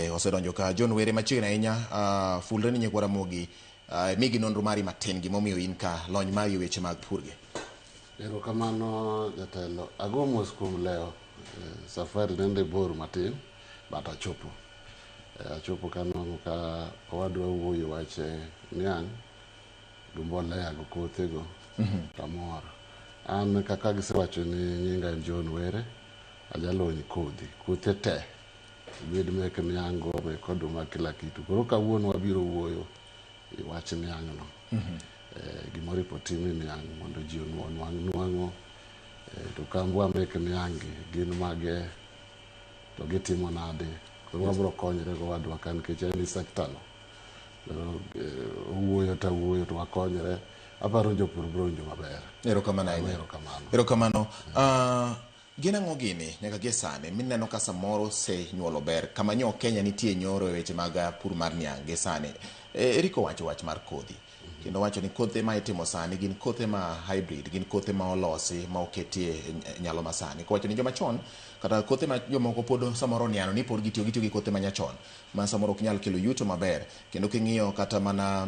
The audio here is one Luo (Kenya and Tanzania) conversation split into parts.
Osedonjo ka John Were machiegni ahinya, fulre ni nyikwa Ramogi, migi nonro mari matin gimomiyo in ka, lony mari e weche mag pur gi. Erokamano jatelo. Ago mos kuom lewo. Safari nende bor matin but achopo. Achopo kanwang'o ka owadwa wuoyo wach niang' gi mbolea gi kothe go tamor. An kaka gisewacho ni nyinga en John Were, ajalony kodhi, kothe te. Obed mek niang' go, mek oduma kila kitu. Koro kawuono wabiro wuoyo e wach niang' no. Gimoro ipo tim e niang' mondo ji onwang' nwang'o. To kambwa mek niang' gi gin mage to gitimo nade. Koro wabiro konyre gowadwa ka nikech en e sector no. Koro owuoyo to awuoyo to wakonyre. Aparo ni jopur biro winjo maber. Erokamano ahinya. Erokamano. Erokamano. Gin ang'o gini nyaka gie sani mineno ka samoro osenyuolo ber kama nyo Kenya nitie nyoro e weche mag pur mar niang' gi sani? Eric owacho wach mar kodhi kendo owacho ni kothe ma itimo sani gin kothe ma hybrid, gin kothe ma olosi ma oketie nyalo ma sani. Kowacho ni joma chon kata kothe ma jomoko pod samoro oniano ni pod gitiyo gitiyo gi kothe ma nyachon ma samoro ok nyal kelo yuto maber, kendo king'iyo kata mana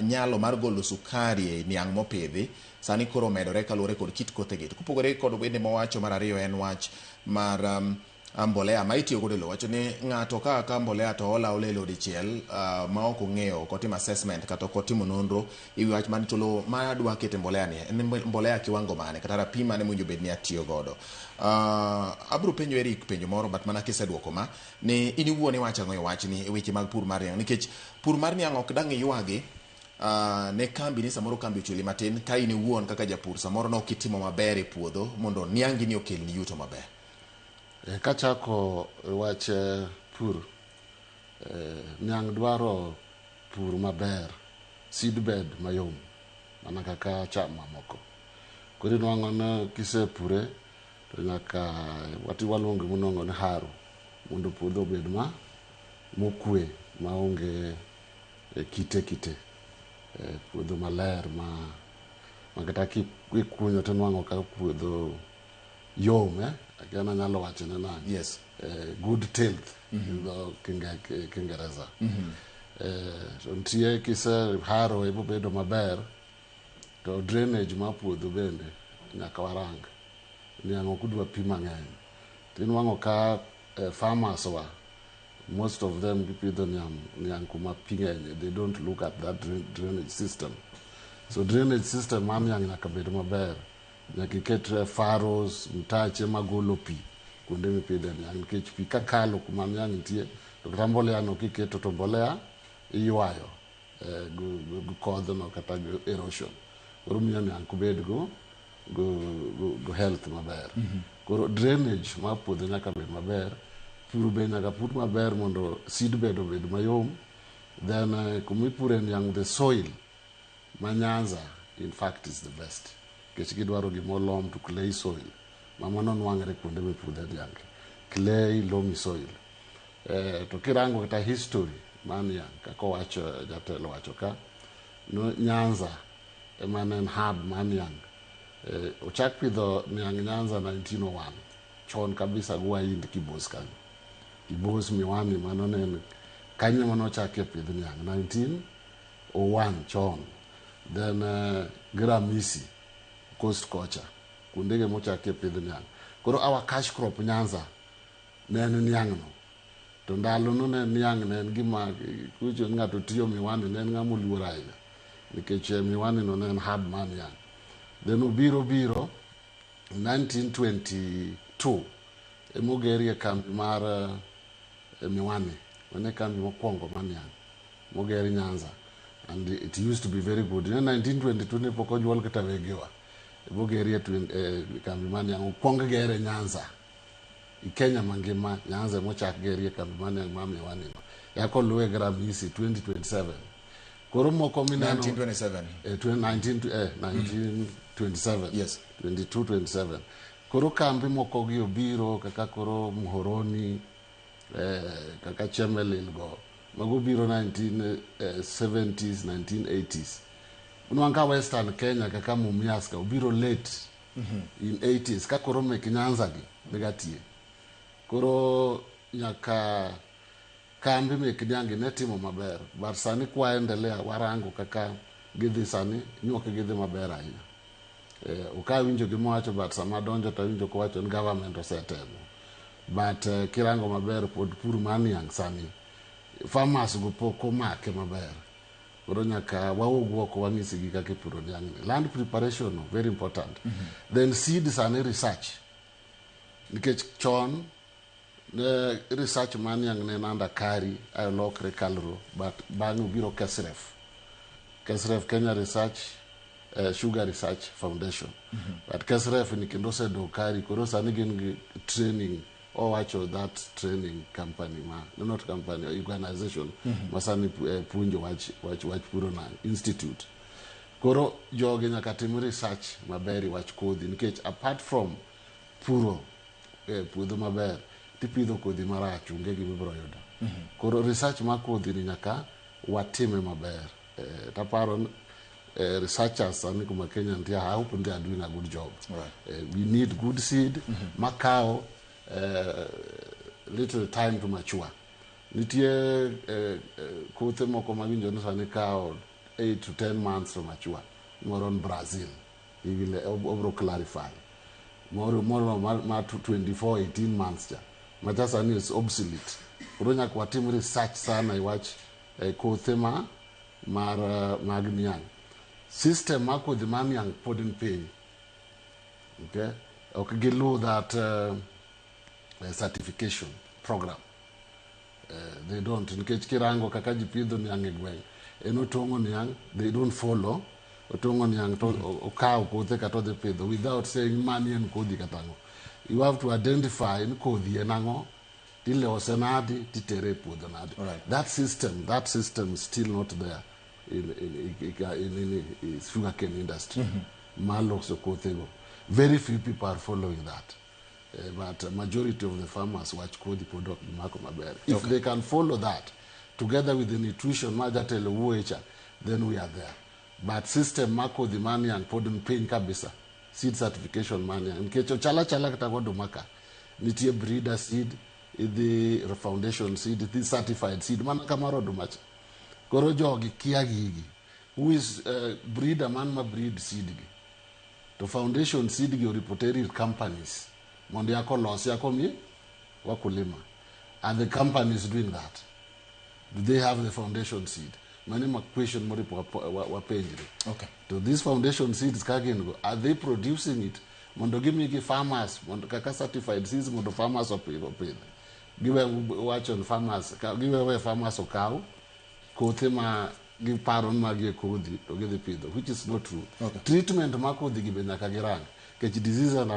nyalo mar golo sukari e niang' mopidhi sani koro omedore kaluwore kod kit kothegi. To kopogore kod bende mowacho mar ariyo en wach mar mbolea ma itiyo godo e lowo. Wacho ni ng'ato ka ka mbolea to ola ola e lowo dichiel ma ok ong'eyo, ok otimo assessment kata ok otimo nonro e wi wach mar to lowo ma adwa kete mbolea ni en mbolea kiwango mane kata rapim mane mowinjo bed ni atiyo godo. Abiro penjo Eric penjo moro but mana kiseduoko ma ni in iwuon iwacho ang'o e wachni e weche mag pur mar niang' nikech pur mar niang' ok dang' iywagi ne kambi ni samoro kambi ochuli matin ka in iwuon kaka japur samoro ne ok itimo maber e puodho mondo niangi ni okelni yuto maber. Kachako wach pur, niang' dwaro pur maber, seedbed mayom mana kaka cham mamoko. Koro inwang'o ni kisepure to nyaka waluongo gima ni harrow mondo puodho obed ma mokwe maonge kite kite. Puodho maler ma kata kikunyo tinwang'o ka puodho yom, akia ni anyalo wachone nang'o. Yes. Good tilth dho Kiingereza. To nitie kise harrow mobedo maber to drainage mar puodho bende nyaka warang. Niang' ok dwa pi mang'eny. Tinwang'o ka farmers wa most of them gipidho niang' kuma pi ng'enye. They don't look at that drainage system. So drainage system mar niang' nyaka bed maber. Nyaka iket furrows, mtache magolo pi kuonde mipidhe niang' nikech pi kakalo kuma niang' nitie to kata mbolea no kiketo to mbolea iywayo gi kodhno kata gi erosion. Koro miyo niang' ok bed go health maber. Koro drainage mar puodho nyaka bed maber. Pur be nyaka pur maber mondo seedbed obed mayom. Then kumipure niang' the soil ma Nyanza in fact is the best. Nikech gidwaro gima loam to clay soil. Ma mano nwang're kuonde mipudhe niang'. Clay loamy soil. To kirango kata history mar niang' kaka owacho jatelo owacho ka, no Nyanza ema ne en hub mar niang'. Ochak pidho niang' Nyanza 1901. Chon kabisa gi Wahindi Kibos kanyo. Kibos Miwani mano ne en kanyo ema nochakie pidh niang' 1901 chon. Then gi Ramisi coast kocha. Kuondego ema ochakie pidh niang'. Koro our cash crop Nyanza ne en niang' no. To ndalo no ne niang' ne en gima kucho ni ng'ato tiyo Miwani ne en ng'ama oluor ahinya. Nikech Miwani no ne en hub mar niang'. Then obiro biro 1922 emogerie kambi mar Miwani. Mano e kambi mokwongo mar niang' moger Nyanza. And it used to be very good. In 1922 ne pok onyuol kata wegewa. Emogerie kambi mar niang'. Okwong gere Nyanza. I Kenya mangima Nyanza emochak gerie kambi mar niang' mar Miwani no. Yako oluwe gi Ramisi 2027. Koro moko mineno 1927. 1927. Yes. 22 27. Koro kambi moko gi obiro kaka koro Muhoroni, kaka Chemelil go. Mago biro 1970s, 1980s. Unwang' ka Western Kenya kaka Mumias ka obiro late in 80s ka koro mek Nyanza gi niga tie. Koro nyaka Kambi mek niang' ne timo maber, but sani kwa endelea warango kaka gidhi sani, nyuok gidhi maber ahinya. Ok awinjo gima owacho, but sama donjo to awinjo kowacho ni government osetemo. But kirango maber, pod pur mar niang' sani farmers go pok omake maber. Koro nyaka wawuog oko wang'isigi kaka ipuro niang' ni. Land preparation no, very important. Then seed sani research. Nikech chon ne research mar niang' ne en under KARI, ae olokre KALRO, but bang'e obiro KESREF. KESREF, Kenya Research Sugar Research Foundation. But KESREF ni kendo osedok KARI, koro sani gin gi training, owacho that training company ma, no, not company, organization ma sani puonjo wach puro niang', institute. Koro jogi nyaka tim research maber e wach kodhi, nikech apart from puro puodho maber, tipidho kodhi marach, onge gima ibiro yudo. Koro research mar kodhi ni nyaka watime maber. Taparo ni researchers sani kuma Kenya nitie, I hope they are doing a good job. We need good seed makawo little time to mature. Nitie kothe moko mawinjo ni sani kawo 8 to 10 months to mature. Moro en Brazil. He will obro clarify. Moro ma 24 18 months cha. Macha sani is obsolete. Koro nyaka watim research sana e wach kothe ma mar mag niang'. System mar kodhi mar niang' pod ni piny. Okay? Ok giluw that certification program. They don't, nikech kirango kaka ji pidho niang' e gweng', en otong'o niang', they don't follow. Otong'o niang' to okawo kothe kata odhi pidho without saying mani en kodhi kata ang'o. You have to identify ni kodhi en ang'o, tilose nadi, titere e puodho nadi. That system is still not there in sugarcane industry. Mar loso kothego. Very few people are following that. But majority of the farmers wach kodhi pod ok gimako maber. If they can follow that, together with the nutrition ma jatelo wuoye cha, then we are there. But system mar kodhi mar niang' pod ni piny kabisa. Seed certification mar niang'. Nikech ochala chala kata goduma ka. Nitie breeder seed, idhi foundation seed, idhi certified seed, mana kamar oduma cha. Koro jogi kia gigi. Who is breeder man ma breed seed gi? To foundation seed gi oripo ter ir companies mondo yako los yako mi wakulima. Are the companies doing that? Do they have the foundation seed? Mano ma question moripo wapenjre. To these foundation seeds ka gin go, are they producing it mondo gimigi farmers mondo kaka certified seeds mondo farmers opidh? Giwe wacho ni farmers giwe we farmers okaw kothe ma giparo ni magi e kodhi to gidhi pidho, which is not true. Treatment mar kodhi gi be nyaka girang nikech disease and